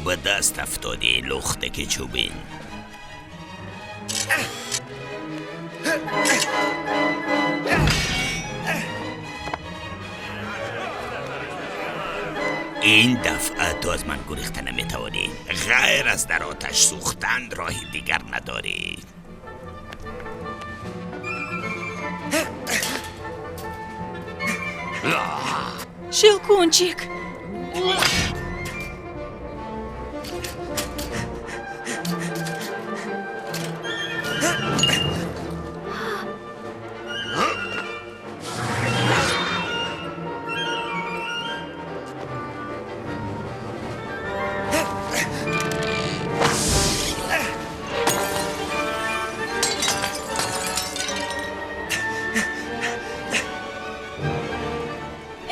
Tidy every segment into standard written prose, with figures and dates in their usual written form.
Ба даст афтодӣ, лухтаки чӯбин. Ин дафъа ту аз ман гурехта наметавонӣ. Ғайр аз дар оташ сӯхтан роҳи дигар надорӣ. Щелкунчик!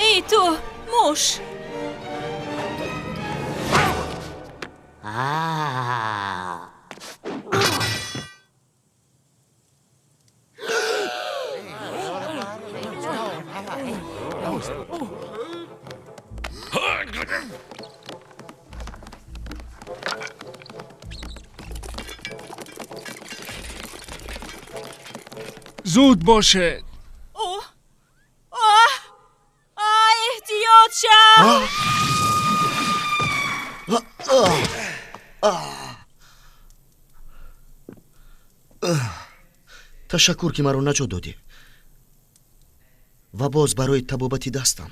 Эй ту, муш! Зуд бошед. О! А! А, эҳтиёт шав! Ташаккур, ки маро наҷот додӣ ва боз барои табобати дастам.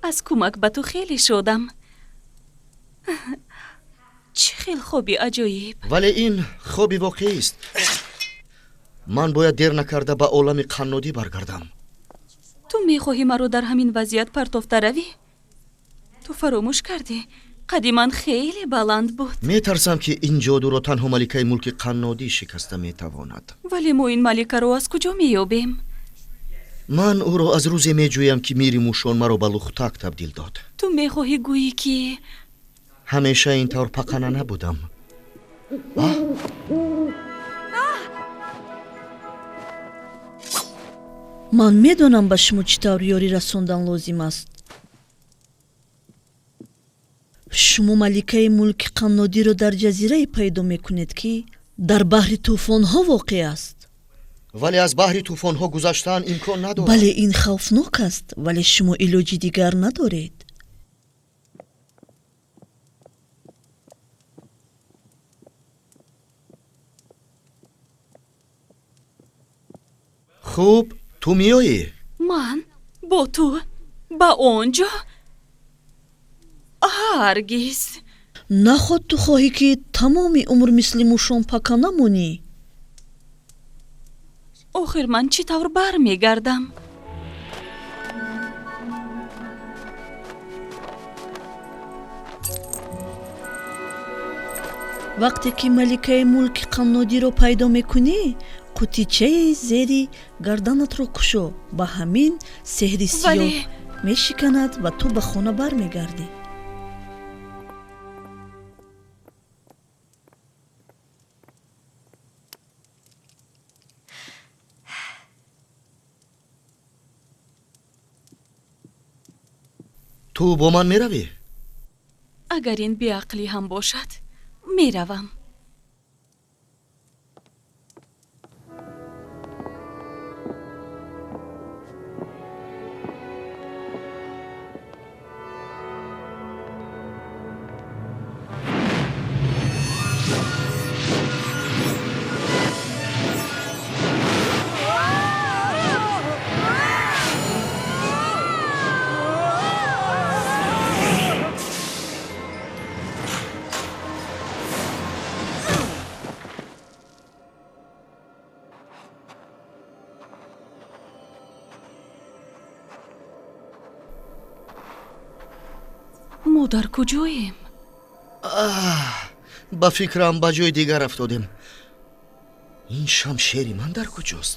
Аз кӯмак ба ту хеле шодам. Чӣ хел хоби аҷоиб! Вале ин хоби воқеист. Ман бояд дер накарда ба олами қаннодӣ баргардам. Ту мехоҳӣ маро дар ҳамин вазъият партофта равӣ? Ту фаромӯш кардӣ, қади ман хеле баланд буд. Метарсам, ки ин ҷодуро танҳо маликаи мулки қаннодӣ шикаста метавонад. Вале мо ин маликаро аз куҷо меёбем? Ман ӯро аз рӯзе меҷӯям, ки мири мушон маро ба лухтак табдил дод. Ту мехоҳӣ гӯӣ, ки ҳамеша ин тавр пақана набудам. Ман медонам, ба шумо чӣ тавр ёрӣ расондан лозим аст. Шумо маликаи мулки қаннодиро дар ҷазирае пайдо мекунед, ки дар баҳри тӯфонҳо воқеъ аст. Вале аз баҳри тӯфонҳо гузаштан имкон надорад. Бале, ин хавфнок аст, вале шумо илоҷи дигар надоред. Хуб, ту меоӣ? Ман бо ту ба он ҷо ҳаргиз. Наход ту хоҳӣ, ки тамоми умр мисли мушон пакана монӣ? Охир ман чӣ тавр бармегардам? Вақте ки маликаи мулки қаннодиро пайдо мекунӣ, қутичаи зери гарданатро кушо. Ба ҳамин сеҳри сиёҳ Вале мешиканад ва ту ба хона бармегардӣ. Ту бо ман меравӣ? Агар ин беақлӣ ҳам бошад, меравам. Мо дар куҷоем? Ба фикрам, ба ҷои дигар афтодем. Ин шамшери ман дар куҷост?